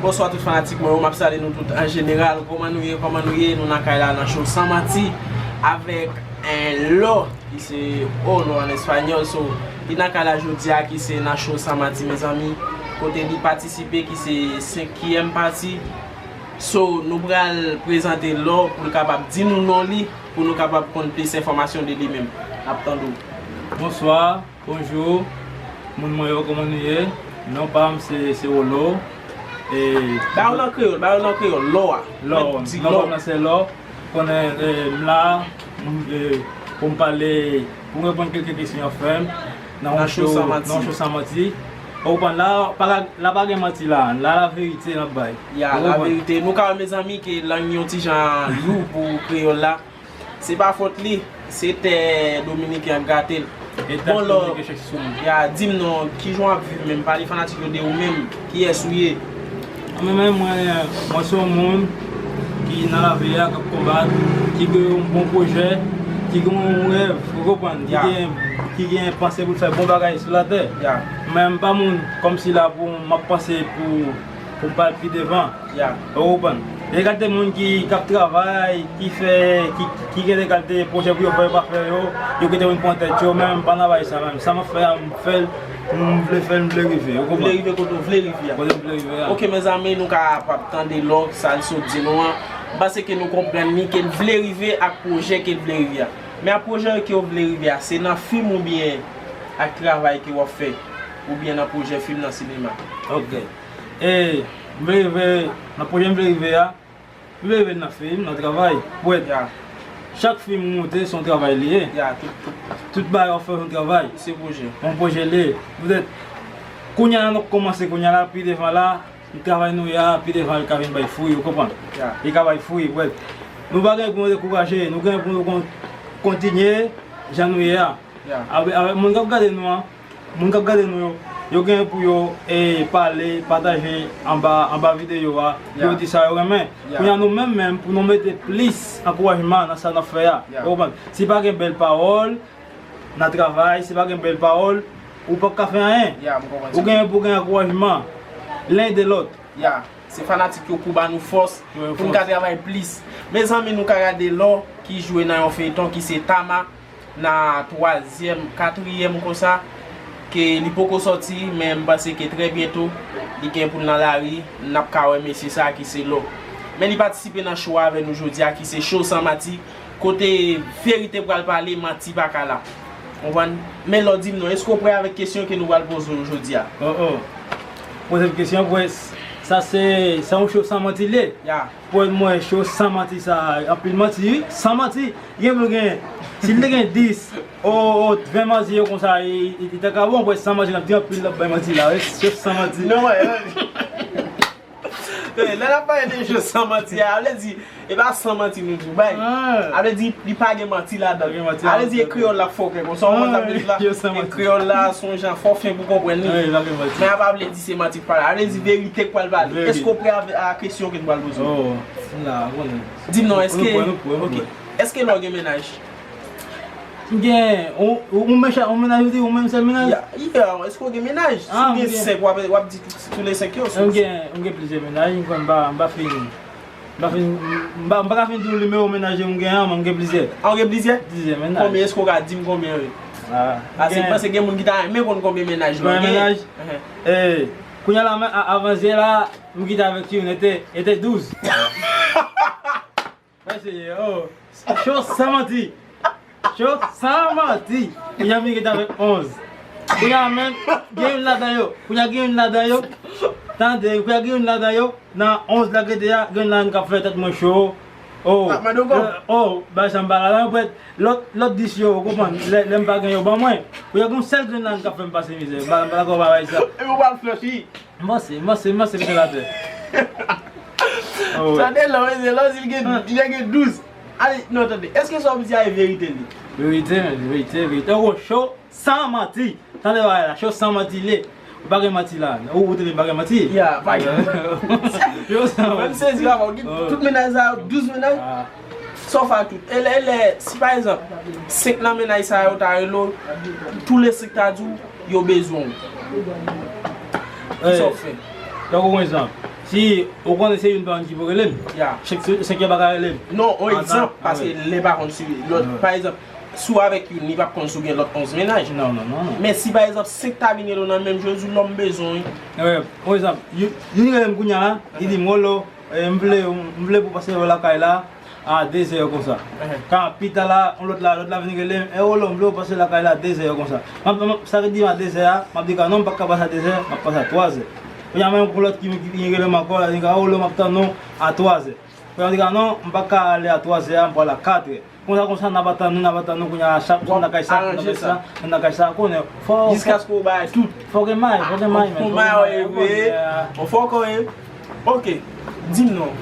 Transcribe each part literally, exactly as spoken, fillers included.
Bonswa tout fanatik mwen yo, m ap salye nou tout an jeneral. Kòman nou ye, kòman nou ye? Nou nan kay la nan show San Manti avèk en Lo, ki se Olo an espanyòl. So, li nan kay la jodi a, ki se nan show San Manti, mezanmi. Kote li patisipe, ki se senkyèm pati. So, nou pral prezante Lo pou l kapab di nou non li, pou nou kapab konn plis enfòmasyon de li menm. N ap tande w. Bonswa. Bonjou, moun mwen yo, kòman nou ye? Non pa m se, se Olo. E, ba yo nan kreyòl, ba yo nan kreyòl, Lo a. Lo, mèt di non Lo. Pa m nan se Lo. Konnen, e, m la, m, e, pou m pale, pou m reponn kèlke kesyon y ap fè m nan yon show, nan yon show San Manti. Ou konprann la, pa, la pa gen manti la, la, la verite n ap bay. Ya, la verite. Nou ka wè, mezanmi, ke lang yon ti jan lou pou kreyòl la. Se pa fòt li, se tè dominiken an k gate l. Bon, Lo, ya, di m non, kijan w ap viv menm? Pale fanatik yo de ou menm, kiyès ou ye? Mwen menm, mwen, mwen se yon moun ki nan lavi a, k ap konbat, ki gen yon bon pwojè, ki gen yon rèv, ou konprann, ki gen, ki gen panse pou l fè bon bagay sou latè. Men m pa moun kòmsi la pou m ap panse pou, pou m pa al pi devan. Ya. Ou konprann? E kalite moun ki, k ap travay, ki fè, ki, ki gen de kalite pwojè pou yo fè, yo pa fè yo, yo kite moun pran tèt yo, men m pa nan bay sa menm. Sa m ap fè a, m fè l, m vle fè l, m vle rive, ou konprann? Ou vle rive kote w vle rive a. Kote m vle rive a. Ok, mezanmi, nou kapab tande Lo sa l sot di nou an. M panse ke nou konprann li, ke l vle rive ak pwojè ke l vle rive a. Men ak pwojè ke w vle rive a, se nan fim oubyen ak travay ke w ap fè, oubyen nan pwojè fim nan sinema? Ok. E, m vle rive, nan pwojè m vle rive a, m vle rive nan fim, nan travay. Ou wè, chak fim ou monte, se yon travay li ye. Tout bagay w ap fè, se yon travay. Se pwojè. Yon pwojè li ye. Poutèt, kounye a la, nou kòmanse, kounye a la, pi devan la, travay nou ye a, pi devan, li ka vin bay fwi, ou konprann? Li ka bay fwi, ou wè. Nou pa gen pou nou dekouraje, nou gen pou nou kon-, kontinye jan nou ye a. Avè-, avèk moun k ap gade nou an, moun k ap gade nou yo, yo gen pou yo, e, pale, pataje anba, anba videyo a, pou yo di sa yo renmen. Kounye a nou menm menm, pou nou mete plis ankourajman nan sa n ap fè a. Ou konprann? Si pa gen bèl pawòl nan travay, si pa gen bèl pawòl, ou p ap ka fè anyen. Ou gen pou gen ankourajman len de lòt. Ya, se fanatik yo pou ba nou fòs, pou n ka travay plis. Mezanmi, nou ka gade Lo ki jwe nan yon feyton ki se Tama, nan twazyèm, katriyèm konsa, ke li poko sòti, men m panse ke trè byento, li gen pou l nan lari, n ap ka wè mesye sa a ki se Lo. Men li patisipe nan show a avè nou jodi a, ki se show San Manti, kote verite pral pale, manti pa ka la. Konprann? Men Lo, di m non, èske w prè avèk kesyon ke nou pral poze w jodi a? Oh, oh. Poze m kesyon, prè, sa se, se yon show San Manti li ye. Ya. Pou mwen, show San Manti sa, anpil manti, wi. San manti, gen pou gen, si l te gen dis, o, o, ven manti yo konsa, li, li ta ka bon, pou San Manti, l ap di anpil, l ap bay manti la, wi. Show San Manti. Non, wè, wè. Lè n ap pale de show San Manti a, vle di, e pa san manti nou di w bay. Vle di, li pa gen manti ladan l. Vle di, e kreyòl la fòkè, konsa w konn sa m vle di la? E kreyòl la, se yon jan fò fen pou konprann li. Men a pa vle di se manti k pale. Vle di, verite k pral pale. Èske w prè avè, a kesyon ke nou pral poze w? Oh, la, konnen. Di m non, èske, ok. Èske Lo gen mennaj? M gen, ou, ou, ou mennaj, ou mennaj, ou di, ou menm sèl mennaj? Ya, ya, èske w gen mennaj? Si w gen senk, w ap, w ap di tou, tou le senk yo. M gen, m gen plizyè mennaj, m kwè m pa, m pa fin, m pa fin, m pa, m pa ka fin di w nimewo mennaj yo m gen an, men m gen plizyè. A, w gen plizyè? Plizyè mennaj. Konbyen, èske w ka di m konbyen yo ye? Ah, paske m panse gen moun ki ta renmen konn konbyen mennaj Lo gen. Konbyen mennaj? E, kounye a la, men, a, avan yè la, m kite avèk youn, e te, e te douz. Mesye, oh. Show San Manti. Show San Manti. Kounye a m vin kite avèk onz. Kounye a menm, gen youn ladan yo. Kounye a gen youn ladan yo. Tande, kounye a gen youn ladan yo. Nan onz la k rete a, gen youn ladan k ap fè tèt mwen cho. Oh. Oh, bagay sa m pa ladan yo, prèt. Lòt, lòt dis yo, ou konprann, lè, lè m pa gen yo, ban mwen. Kounye a gen yon sèl grenn ladan k ap fè m pase mizè. M pa, m pa dakò bagay sa. Epi w pral flanchi. M panse, m panse, m panse m se latè. Tande Lo, mesye, Lo di l gen, li gen douz. Ale, non, tande. Èske sa w ap di a e verite li? Verite, men, verite, verite. Ou cho, san manti. Tande bagay la, cho san manti li ye. Ou pa gen manti la. Ou, ou tande m pa gen manti? Ya, pa gen. Cho san manti. Mwen m sezi papa, ou gen tout mennaj sa yo, douz mennaj? Sa w fè ak tout? E lè, e lè, si pa egzanp, senk nan mennaj sa yo ta rele w, tou le senk ta di w, yo bezwen w. Kisa w fè? Tankou yon egzanp, Si ou konnen se youn pa youn ki pou rele m, chak se, se ki pa ka rele m. Non, on egzanp, paske lè pa konn si lòt, pa egzanp, si w avèk youn, li p ap konn si w gen lòt onz mennaj. Non, non, non, non. Men si pa egzanp, senk ta vin rele w nan menm jou, yo di w lò m bezwen w wi. On egzanp, youn rele m kounye a la, li di m, Wolo, m vle, m vle pou pase lakay la, a dezè konsa. Kan pita la, yon lòt la, lòt la vin rele m, e Wolo, m vle w pase lakay la dezè konsa. M ap, m ap, sa vle di a dezè a, m ap di ka non, m pa ka pase a dezè, m ap pase a twazè. Kounye a menm pou lòt ki, ki vin rele m ankò, la di ka Wolo, m ap tann ou a twazè. Kounye a m di ka non, m pa ka ale a twazè a, m pral a katrè. Konsa, konsa, n ap atann nou, n ap atann nou, kounye a chak moun nan kay sa, moun nan kay sa, moun nan kay sa, konnen, fò, jiskaske w bay tout. Fò gen may, fò gen may, men, fò gen may, ou konnen, a. Bon, fò w konnen. Ok, di m non.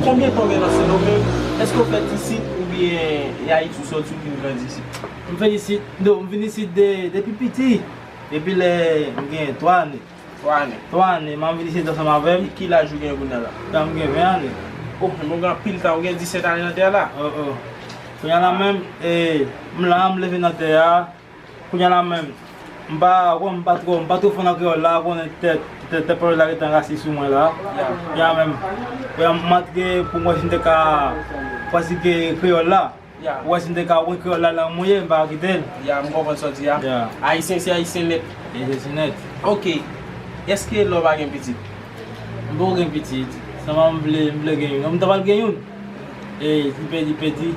Konbyen tan w gen nan Sendomeng? Èske w fèt isit oubyen e Ayiti w sòti, w vin grandi isit? M fèt isit, non, m vin isit de, depi piti. Depi lè m gen twa ane. Twa ane. Twa ane, m ap vin isit ansanm avè m. Ki, ki laj ou gen kounye a la? La m gen ven ane. Oh, men w gen anpil tan, ou gen disèt ane nan tè a la. Oh, oh. Kounye a la menm, e, m la, m leve nan tè a. Kounye a la menm, m pa, bon, m pa twò, m pa twò fò nan kreyòl la, konnen tèt, tèt, tèt pawòl la ret anrasin sou mwen la. Ya menm, kounye a m antre pou m wè si m te ka pratike kreyòl la. Pou wè si m te ka wè kreyòl la, lang mwen ye, m pa kite l. Ya, m konprann sa w di a. Ayisyen se ayisyen nèt. Ayisyen se nèt. Ok. Èske lè w pa gen pitit? M poko gen pitit. Sèlman m vle, m vle gen youn. M ta pral gen youn. E li pèdi, pèdi.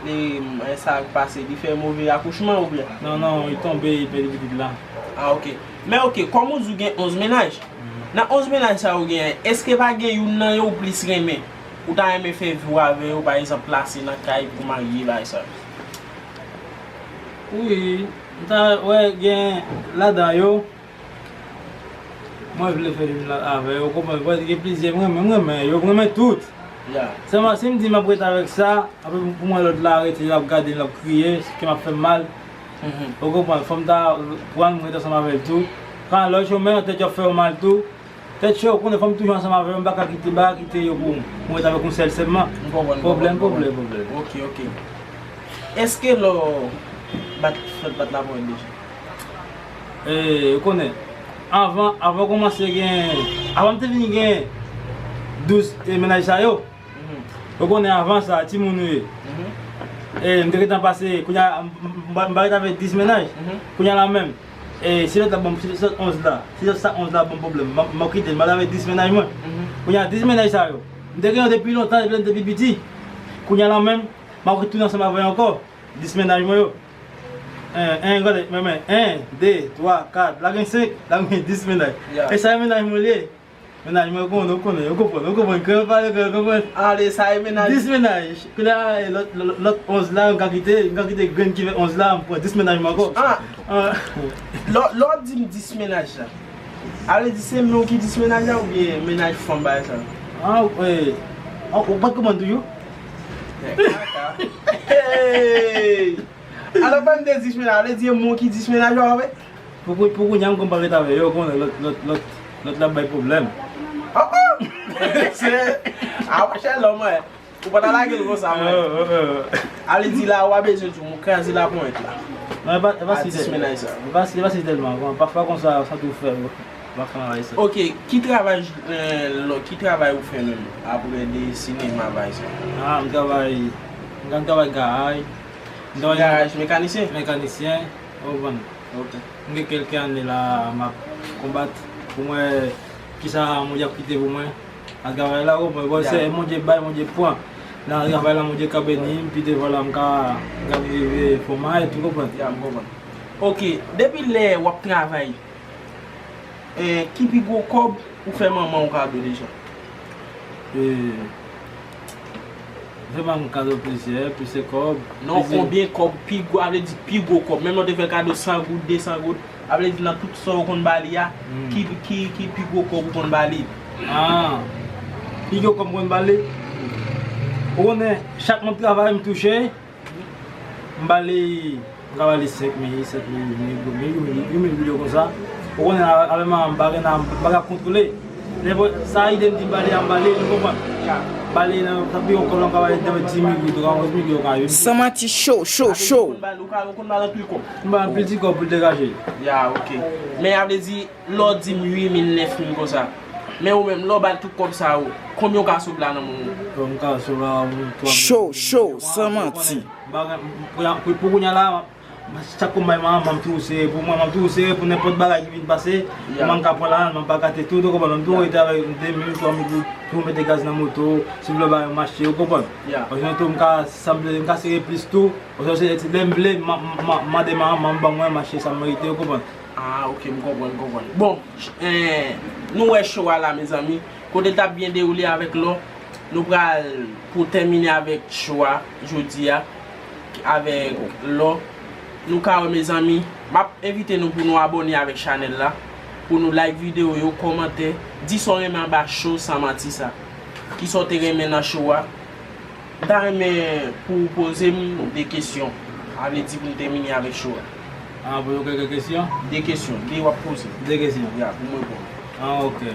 E sa k pase, li fè move akouchman oubyen? Non, non, li tonbe, li pèdi pitit la. Ah, ok. Men ok, kòm ou di w gen onz mennaj, nan onz mennaj sa yo genyen, èske pa gen youn nan yo ou plis renmen? Ou ta renmen fè vi w avè yo, pa egzanp, plase nan kay pou marye, bagay sa yo? Wi, m ta wè gen ladan yo. Mwen vle fè vi m avè yo, ou konprann? Gen plizyè m renmen, m renmen yo, m renmen tout. Sèlman, si m di m ap ret avèk sa, apre pou mwen lòt la rete, l ap gade m, l ap kriye, kè m ap fè m mal. Ou konprann? Fò m ta pran m ret ansanm avè l tou. Kan lòt yo menm, tèt yo ap fè yo mal tou. Tèt cho, ou konnen fò m toujou ansanm avè yo, m pa ka kite, m pa ka kite yo pou m ret avèk yon sèl sèlman. M konprann, m konprann, m konprann. Pwoblèm, pwoblèm, pwoblèm. Ok, ok. Èske lè w bat, fèt bat la pou mwen deja? E, ou konnen, avan, avan kòmanse gen, avan m te vin gen douz, e, mennaj sa yo, ou konnen avan sa, timoun ou ye. E, m te gentan pase, kounye a, m, m, m, m pa ret avèk dis mennaj. Kounye a la menm, e, si lòt la ban m, si lòt onz la, si lòt sa onz la ban m pwoblèm, m, m ap kite l, m al avèk dis mennaj mwen. Kounye a, dis mennaj sa yo, m te gen yo depi lontan, depi lè m te pi piti. Kounye a la menm, m ap retounen ansanm avè yo ankò. Dis mennaj mwen yo. En, en, gade, men, men, en, de, twa, kat, la gen senk, la gen dis mennaj. E sa e mennaj mwen li ye. Mennaj mwen konnen, ou konnen, ou konprann, ou konprann, kreyòl pale, kreyòl konprann. Ale, sa e mennaj. Dis mennaj. Kounye a, e lòt, lòt, lòt onz la, m ka kite, m ka kite grenn ki fè onz la, m pran dis mennaj mwen ankò. Ah. Lè, lè w di m dis mennaj la, sa vle di se men w ki dis mennaj la oubyen mennaj fanm bagay sa? Ah, e, ou, ou pa t konprann toujou? Hey! Alò, ban m de dis mennaj, sa vle di e mwen ki dis mennaj la, wi. Pou, pou, pou kounye a, m konn pa ret avè yo, konnen lòt, lòt, lòt, lòt la bay pwoblèm. Oh, oh! Se, a, monchè, lòm, wè. Ou pa ta lage l konsa, mwen. Oh, oh, oh. Ale di la, w a bezwen di, m kraze laponyèt la. Non, e pa, e pa si tèlman. Dis mennaj sa. E pa si, e pa si tèlman, bon, pafwa konsa, sa tou fè, bon. M ap fè travay sa. Ok, ki travay, eh, lò, ki travay ou fè menm, apre de sinema, pa egzanp? Ah, m travay, m ka travay garay. M travay garaj mekanisyen? Mekanisyen, ou konprann. Ok. M gen kèlke ane la, m ap konbat pou m wè kisa Bondye ap kite pou mwen. Nan travay la, ou konprann. Bon, se Bondye bay, Bondye pran. Nan travay la, Bondye ka beni m, pi devan la, m ka, m ka rive fò may, ou konprann. Ya, m konprann. Ok, depi lè w ap travay, eh, ki pi gwo kòb ou fè manman w kado deja? Eh, m fè manman m kado plizyè, plizyè kòb. Non, konbyen kòb pi gwo, sa vle di pi gwo kòb? Menm lè w te fè kado san goud, de san goud, sa vle di nan tout sa w konn ba li a, ki, ki, ki pi gwo kòb ou konn ba li? Ah, pi gwo kòb m konn ba li? Ou konnen, chak mwen ap travay, m touche. M ba li, m ka ba li senk mil, sèt mil, uit mil, uit mil, uit mil goud yo konsa. Ou konnen, avè m, m pa gen, m pa ka kontwole. Nenpòt sa ide m di m ba li a, m ba li, ou konprann? M ba li nan, sa pi yon kòb la, m ka ba li nan dis mil goud, ou ka onz mil goud, ou ka uit mil. San manti, cho, cho, cho. Ou konn ba li, ou ka, ou konn ba li anpil kòb? M ba li anpil ti kòb pou l degaje. Ya, ok. Men, sa vle di, lè w di m uit mil, nèf mil konsa, Men ou menm, lè w ba l tout kòb sa yo, konbyen w ka sot la nan men w? Bon, m ka sot la, yon twa mil. Cho, cho, san manti. M pa gen, pou, pou, pou kounye a la, chak kou m bay manman, manman m toujou sere pou mwen, manman m toujou sere pou nenpòt bagay ki vin pase. Yeah. Manman m ka pran lajan, manman m pa gate tout, ou konprann? Manman m toujou rete avèk de mil, twa mil goud pou mete gaz nan moto, si w vle bay yon mache, ou konprann? Yeah. Paske tou, m ka, sa m vle, m ka sere plis tou, paske se, se lè m vle, m, m, m, mande manman m ban mwen mache sa m merite, ou konprann? Ah, ok, m konprann, m konprann. Bon, eh, nou wè show a la, mezanmi. Kote l t ap byen dewoule avèk Lò. Nou pral pou tèmine avèk show a jodi a, avèk Lò. Nou ka wè, mezanmi, m ap envite nou pou nou abòne avèk chanèl la, pou nou like videyo yo, kòmante, di sa w renmen anba show San Manti sa. Kisa w te renmen nan show a? M ta renmen pou w poze m de kesyon. A vle di pou n tèmine avèk show a. Ah, poze w kèk kesyon? De kesyon, de w ap poze. De kesyon? Ya, pou m reponn. Ah, ok.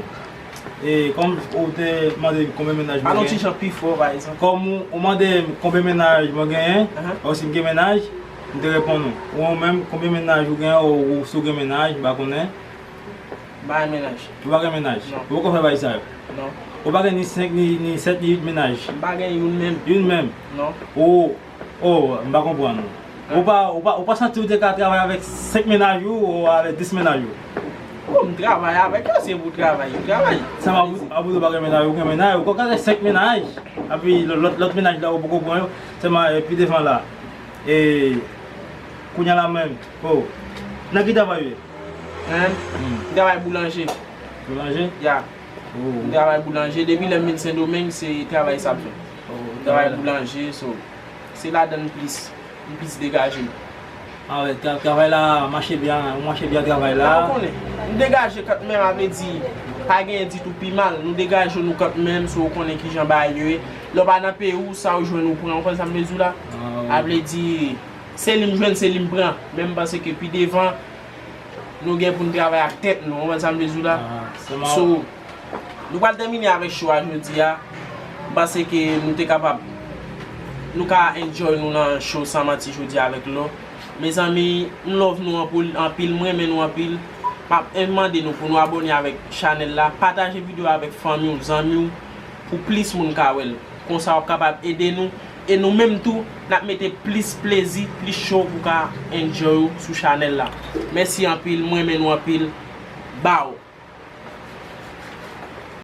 E kòm ou te mande m konbyen mennaj mwen genyen? Pale yon ti jan pi fò, pa egzanp. Kòm ou, ou mande m konbyen mennaj mwen genyen, uh-huh, ou si m gen mennaj, m te reponn ou. Ou menm, konbyen mennaj ou genyen, ou, ou si w gen mennaj, m pa konnen. M pa gen mennaj. Ou pa gen mennaj? Non. Ou poko fè bagay sa yo? Non. Ou pa gen ni senk, ni, ni sèt, ni uit mennaj? M pa gen youn menm. Youn menm? Non. Ou, oh, m pa konprann ou. Ou pa, ou pa, ou pa santi ou te ka travay avèk senk mennaj ou, ou avèk dis mennaj ou? Bon, m travay avèk yo, se pou travay, m travay. Sèlman ou, ou pa gen mennaj, ou gen mennaj, ou ka gen senk mennaj, epi lòt, lòt, lòt mennaj la, ou poko pran yo, sèlman, eh, pi devan la. E, kounye a la menm, oh, nan ki travay ou ye? Hein? Hmm. M travay boulanje. Boulanje? Ya. Oh. M travay boulanje. Depi lè m vin Sendomeng, se travay sa m fè. Oh, m travay boulanje, so, se ladan m plis, m plis degaje m. Ah, wè, tra-, travay la mache byen, ou mache byen travay la. Ou konnen, m degaje kantmenm, a vle di, pa genyen ditou pi mal. Nou degaje nou kantmenm, so ou konnen kijan bagay yo ye. Lè w pa nan peyi w, sa w jwenn ou pran, ou konprann sa m vle di w la? Ah, wi. A vle di, se li m jwenn, se li m pran. Men m panse ke pi devan, nou gen pou n travay ak tèt nou, ou konprann sa m vle di w la? Ah, sèlman. So, nou pral tèmine avèk show a jodi a. M panse ke nou te kapab, nou ka enjoy nou nan show San Manti jodi a avèk Lò. Mezanmi, m love nou anpil, anpil, m renmen nou anpil. M ap mande nou pou nou abòne avèk chanèl la, pataje videyo a avèk fanmi w, zanmi w, pou plis moun ka wè l. Konsa w ap kapab ede nou. E nou menm tou, n ap mete plis plezi, plis show pou w ka enjoy ou sou chanèl la. Mèsi anpil, m renmen nou anpil. Baw.